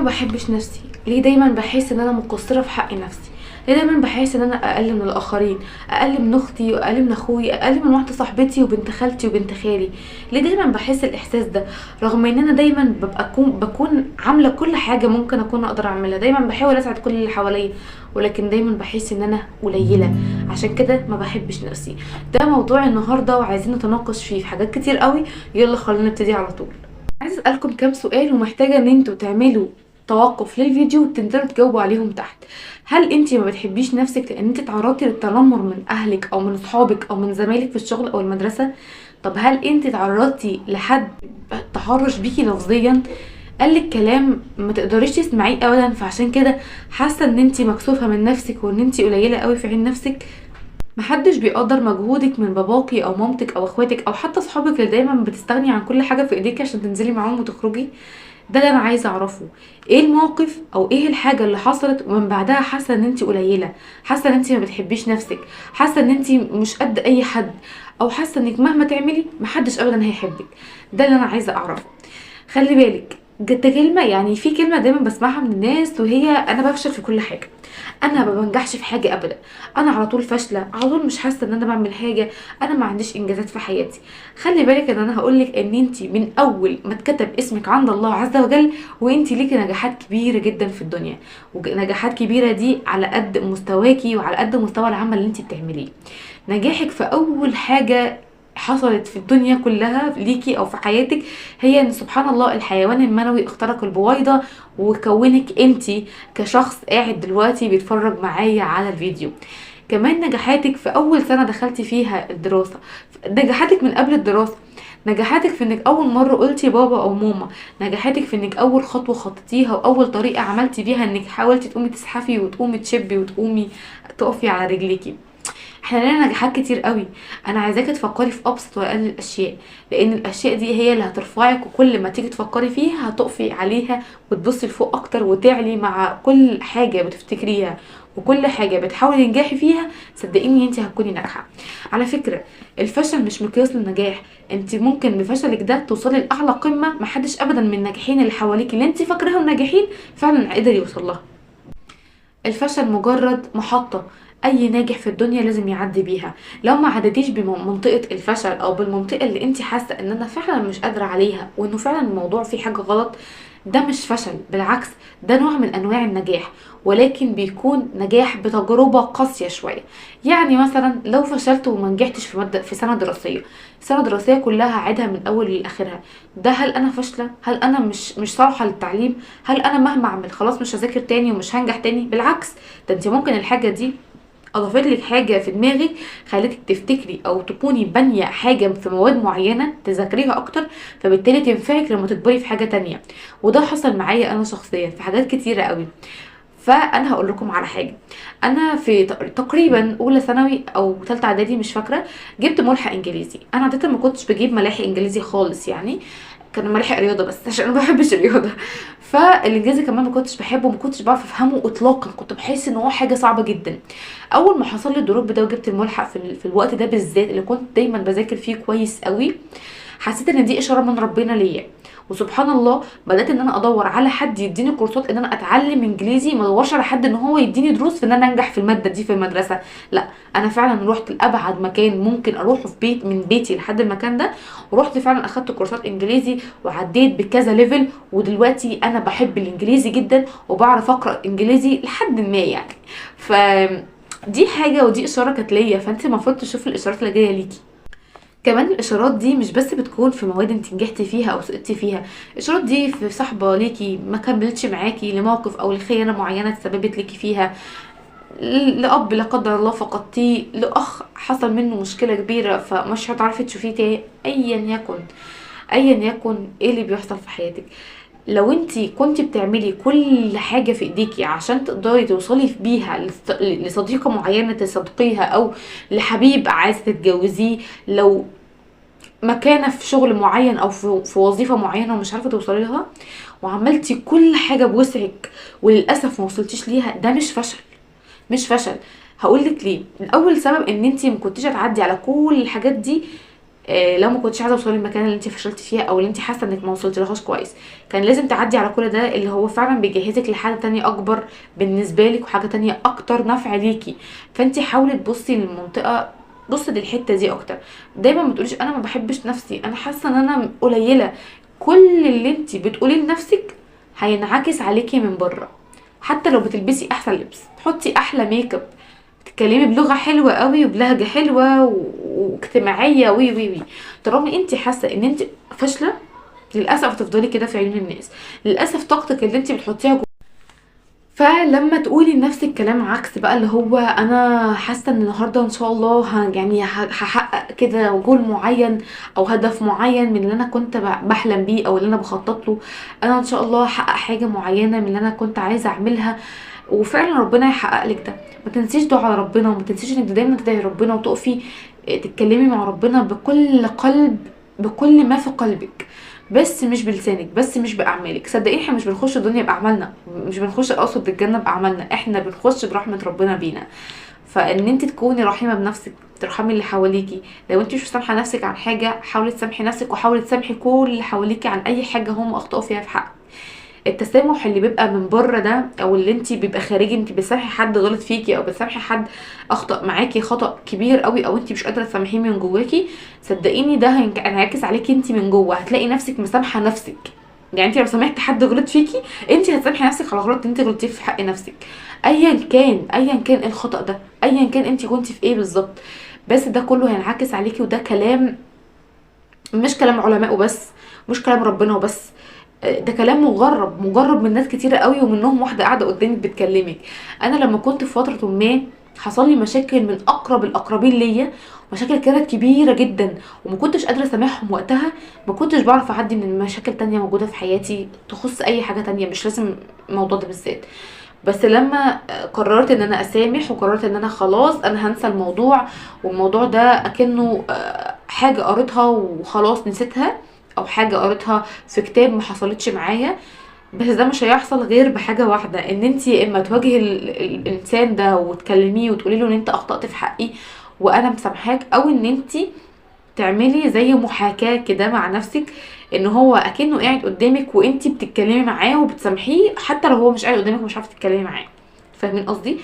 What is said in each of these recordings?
بحبش نفسي؟ ليه دايما بحس ان انا مقصرة في حق نفسي؟ ليه دايما بحس ان انا اقل من الاخرين، اقل من اختي واقل من اخوي، اقل من واحدة صاحبتي وبنت خالتي وبنت خالي؟ ليه دايما بحس الاحساس ده رغم ان انا دايما ببقى بكون عامله كل حاجة ممكن اكون اقدر اعملها، دايما بحاول اساعد كل اللي حواليا، ولكن دايما بحس ان انا قليله، عشان كده ما بحبش نفسي. ده موضوع النهارده وعايزين نتناقش فيه في حاجات كتير قوي. يلا خلينا نبتدي على طول. عايزه اسالكم كام سؤال ومحتاجة ان انتوا تعملوا توقف للفيديو وتنزلوا تجاوبوا عليهم تحت. هل انتي ما بتحبيش نفسك لان انتي اتعرضتي للتنمر من اهلك او من اصحابك او من زمايلك في الشغل او المدرسة؟ طب هل انتي اتعرضتي لحد تحرش بيكي لفظيا، قالك كلام ما تقدريش تسمعيه ابدا، فعشان كده حاسه ان انتي مكسوفه من نفسك وان انتي قليله قوي في عين نفسك؟ محدش بيقدر مجهودك من باباكي او مامتك او اخواتك او حتى اصحابك اللي دايما بتستغني عن كل حاجة في ايديكي عشان تنزلي معاهم وتخرجي. ده اللي انا عايزه اعرفه، ايه الموقف او ايه الحاجة اللي حصلت ومن بعدها حاسه ان انتي قليله، حاسه ان انتي ما بتحبيش نفسك، حاسه ان انتي مش قد اي حد، او حاسه انك مهما تعملي محدش ابدا هيحبك؟ ده اللي انا عايزه اعرفه. خلي بالك جت كلمة، يعني في كلمة دايما بسمعها من الناس وهي انا بفشل في كل حاجة، انا ما بنجحش في حاجة ابدا، انا على طول فاشلة، على طول مش حاسه ان انا بعمل حاجة، انا ما عنديش انجازات في حياتي. خلي بالك ان انا هقولك ان انتي من اول ما اتكتب اسمك عند الله عز وجل وانتي ليكي نجاحات كبيرة جدا في الدنيا، ونجاحات كبيرة دي على قد مستواكي وعلى قد مستوى العمل اللي انتي بتعمليه. نجاحك في اول حاجة حصلت في الدنيا كلها ليكي او في حياتك هي ان سبحان الله الحيوان المنوي اخترق البويضة وكونك انتي كشخص قاعد دلوقتي بيتفرج معايا على الفيديو. كمان نجاحاتك في اول سنة دخلتي فيها الدراسة، نجاحاتك من قبل الدراسة، نجاحاتك في انك اول مرة قلتي بابا او ماما، نجاحاتك في انك اول خطوة خطيتيها واول طريقه عملتي بيها انك حاولتي تقومي تزحفي وتقومي تشبي وتقومي تقفي على رجليكي. احنا لنا نجاحات كتير قوي. انا عايزاكي تفكري في ابسط واقل الاشياء، لان الاشياء دي هي اللي هترفعك، وكل ما تيجي تفكري فيها هتقفي عليها وتبصي لفوق اكتر وتعلي مع كل حاجة بتفتكريها وكل حاجة بتحاولي تنجحي فيها. صدقيني انت هتكوني ناجحة. على فكرة الفشل مش مقياس للنجاح، انت ممكن بفشلك ده توصلي لاعلى قمة محدش ابدا من الناجحين اللي حواليك اللي انت فاكراهم ناجحين فعلا قدر يوصل لها. الفشل مجرد محطة اي ناجح في الدنيا لازم يعدي بيها. لو ما عدتيش بمنطقة الفشل او بالمنطقة اللي انت حاسه ان انا فعلا مش قادرة عليها وانه فعلا الموضوع فيه حاجة غلط، ده مش فشل، بالعكس ده نوع من انواع النجاح، ولكن بيكون نجاح بتجربه قاسية شوية. يعني مثلا لو فشلت وما نجحتش في مادة في سنة دراسية، سنة دراسية كلها هعيدها من اول لاخرها، ده هل انا فاشلة؟ هل انا مش صالحه للتعليم؟ هل انا مهما اعمل خلاص مش هذاكر تاني ومش هنجح تاني؟ بالعكس، ده انت ممكن الحاجة دي اضافت لك حاجة في دماغك خلتك تفتكري او تكوني بانيه حاجة في مواد معينة تذاكريها اكتر، فبالتالي تنفعك لما تكبري في حاجة تانية. وده حصل معايا انا شخصيا في حاجات كتيرة قوي. فانا هقول لكم على حاجة، انا في تقريبا اولى ثانوي او ثالثة اعدادي مش فاكره، جبت ملحق انجليزي. انا عادة ما كنتش بجيب ملاحق انجليزي خالص، يعني كان ملاحق رياضة بس عشان انا ما بحبش الرياضة. فالانجليزي كمان ما كنتش بحبه وما كنتش بعرف افهمه اطلاقا، كنت بحس ان هو حاجة صعبة جدا. اول ما حصل لي ال drop ده وجبت الملحق في الوقت ده بالذات اللي كنت دايما بذاكر فيه كويس قوي، حسيت ان دي اشارة من ربنا ليا. وسبحان الله بدات ان انا ادور على حد يديني كورسات ان انا اتعلم انجليزي، ما ادورش على حد ان هو يديني دروس في ان انا انجح في المادة دي في المدرسة، لا انا فعلا رحت لابعد مكان ممكن اروحه في بيت من بيتي لحد المكان ده، ورحت فعلا اخدت كورسات انجليزي وعديت بكذا level، ودلوقتي انا بحب الانجليزي جدا وبعرف اقرا انجليزي لحد ما يعني. ف دي حاجة ودي اشارة كانت ليا، فانت المفروض تشوفي الاشارات اللي جاية ليكي. كمان الاشارات دي مش بس بتكون في مواد انت نجحتي فيها او سقطتي فيها، الاشارات دي في صاحبه ليكي ما كملتش معاكي لموقف او لخيانه معينة تسببت ليكي فيها، لاب لا قدر الله فقدتيه، لاخ حصل منه مشكلة كبيرة فمش هتعرفي تشوفيه تاني، ايا يكن ايه اللي بيحصل في حياتك. لو انتي كنتي بتعملي كل حاجة في ايديكي عشان تقدري توصلي بيها لصديقه معينة تصدقيها او لحبيب عايزه تتجوزيه، لو مكانه في شغل معين او في وظيفة معينة ومش عارفه توصلي لها، وعملتي كل حاجة بوسعك وللاسف ما وصلتيش ليها، ده مش فشل. مش فشل. هقولك ليه. الاول سبب ان انتي ما كنتيش هتعدي على كل الحاجات دي لو ما كنتش عايزه توصلي للمكان اللي انت فشلتي فيها او اللي انت حاسه انك ما وصلتلهاش كويس، كان لازم تعدي على كل ده اللي هو فعلا بيجهزك لحاجة تانية اكبر بالنسبة لك وحاجه تانية اكتر نفع ليكي. فانت حاولي تبصي للمنطقة، بصي للحتة دي اكتر. دايما ما تقوليش انا ما بحبش نفسي، انا حاسه ان انا قليله. كل اللي انت بتقوليه لنفسك هينعكس عليكي من بره. حتى لو بتلبسي احسن لبس، تحطي احلى ميك اب، تتكلمي بلغه حلوة قوي وبلهجه حلوة واجتماعية وي وي وي، طالما انت حاسه ان انت فاشلة للاسف هتفضلي كده في عيون الناس. للاسف طاقتك اللي انت بتحطيها جوه. فلما تقولي لنفسك كلام عكس بقى، اللي هو انا حاسه ان النهارده ان شاء الله هحقق كده جول معين او هدف معين من اللي انا كنت بحلم بيه او اللي انا بخطط له، انا ان شاء الله هحقق حاجة معينة من اللي انا كنت عايزه اعملها، وفعلا ربنا يحقق لك ده. ما تنسيش دعاء ربنا، وما تنسيش انك دايما تدعي ربنا وتقفي تتكلمي مع ربنا بكل قلب، بكل ما في قلبك، بس مش بلسانك، بس مش باعمالك. صدقيني احنا مش بنخش الدنيا باعمالنا، مش بنخش اقصد الجنة باعمالنا، احنا بنخش برحمة ربنا بينا. فان انت تكوني رحيمه بنفسك، ترحمي اللي حواليكي. لو انت مش مسامحة نفسك عن حاجة، حاولي تسامحي نفسك، وحاولي تسامحي كل اللي حواليكي عن اي حاجة هم اخطاوا فيها في حقك. التسامح اللي بيبقى من بره ده، او اللي انت بيبقى خارجي، انت بتسامحي حد غلط فيكي او بتسامحي حد اخطا معاكي خطا كبير قوي، او انت مش قادرة تسامحيه من جواكي، صدقيني ده هينعكس عليكي انت من جوه. هتلاقي نفسك مسامحة نفسك. يعني انت لو سامحتي حد غلط فيكي، انت هتسامحي نفسك على غلط انت غلطتيه في حق نفسك، ايا كان ايه الخطا ده، ايا كان انت كنتي في ايه بالظبط، بس ده كله هينعكس عليكي. وده كلام مش كلام علماء وبس، مش كلام ربنا وبس، ده كلام مجرب من ناس كتيرة قوي، ومنهم واحدة قاعدة قدامك بتكلمك. انا لما كنت في فترة ما حصل لي مشاكل من اقرب الاقربين ليا، مشاكل كانت كبيرة جدا وما كنتش قادرة اسامحهم وقتها، ما كنتش بعرف اعدي من مشاكل تانية موجودة في حياتي تخص اي حاجة تانية، مش لازم الموضوع ده بالذات. بس لما قررت ان انا اسامح، وقررت ان انا خلاص انا هنسى الموضوع، والموضوع ده اكنه حاجة قريتها وخلاص نسيتها، او حاجة قريتها في كتاب ما حصلتش معايا. بس ده مش هيحصل غير بحاجة واحدة، ان انت يا اما تواجهي الانسان ده وتكلميه وتقولي له ان انت اخطأت في حقي وانا مسامحاك، او ان انت تعملي زي محاكاة كده مع نفسك، ان هو اكنه قاعد قدامك وانت بتتكلمي معاه وبتسامحيه، حتى لو هو مش قاعد قدامك ومش عارفه تتكلمي معاه. فاهمين قصدي؟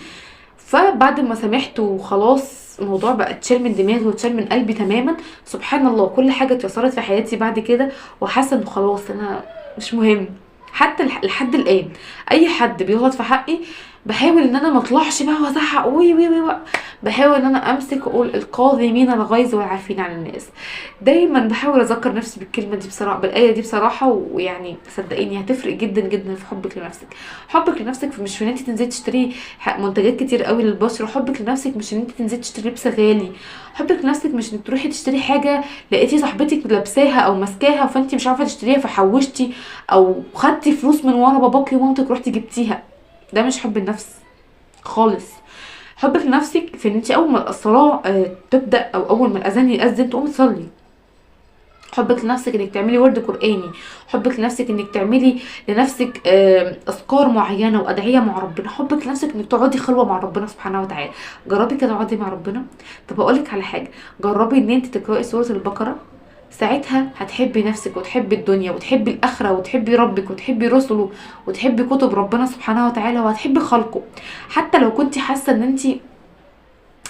فبعد ما سامحت وخلاص الموضوع بقى اتشال من دماغي واتشال من قلبي تماما، سبحان الله كل حاجة اتيسرت في حياتي بعد كده، وحاسه انه خلاص انا مش مهم. حتى لحد الان اي حد بيغلط في حقي بحاول ان انا ما اطلعش بقى وازعق وي وي وي، بحاول ان انا امسك واقول القاضي الغيظ والعافين عن الناس. دايما بحاول اذكر نفسي بالكلمة دي بصراحة، بالايه دي بصراحة، ويعني صدقيني هتفرق جدا جدا في حبك لنفسك. حبك لنفسك مش في ان انت تنزلي تشتري منتجات كتير قوي للبشره، حبك لنفسك مش ان انت تنزلي تشتري لبس غالي، حبك لنفسك مش ان تروحي تشتري حاجة لقيتي صاحبتك لابساها او ماسكاها فانت مش عارفه تشتريها فحوشتي او خدتي فلوس من ورا باباكي ومامتك رحتي جبتيها. ده مش حب النفس خالص. حبك لنفسك في ان انت اول ما الصلاة تبدا او اول ما الاذان ياذن تقومي تصلي. حبك لنفسك انك تعملي ورد قراني، حبك لنفسك انك تعملي لنفسك اذكار معينة وادعيه مع ربنا، حبك لنفسك انك تقعدي خلوه مع ربنا سبحانه وتعالى. جربي كده اقعدي مع ربنا. طب اقولك على حاجة، جربي ان انت تقراي سورة البقرة، ساعتها هتحبي نفسك وتحبي الدنيا وتحبي الاخرة وتحبي ربك وتحبي رسله وتحبي كتب ربنا سبحانه وتعالى وهتحبي خلقه. حتى لو كنتي حاسه ان انت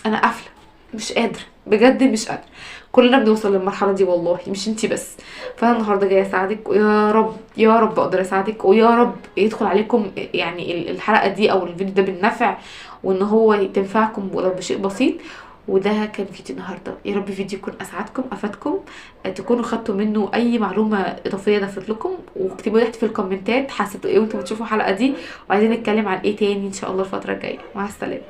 انا قافله مش قادرة، بجد مش قادرة، كلنا بنوصل للمرحلة دي والله، مش انتي بس. فانا النهارده جاية اساعدك، ويا رب يا رب اقدر اساعدك، ويا رب يدخل عليكم يعني الحلقة دي او الفيديو ده بالنفع، وان هو تنفعكم ولو بشيء بسيط. وده كان فيديو النهارده، يا رب فيديو يكون اسعدكم افادكم، تكونوا خدتوا منه اي معلومة اضافية ضافت لكم، واكتبوا تحت في الكومنتات حسيتوا ايه وانتوا بتشوفوا الحلقة دي، وعايزين نتكلم عن ايه تاني ان شاء الله الفترة الجاية. مع السلامة.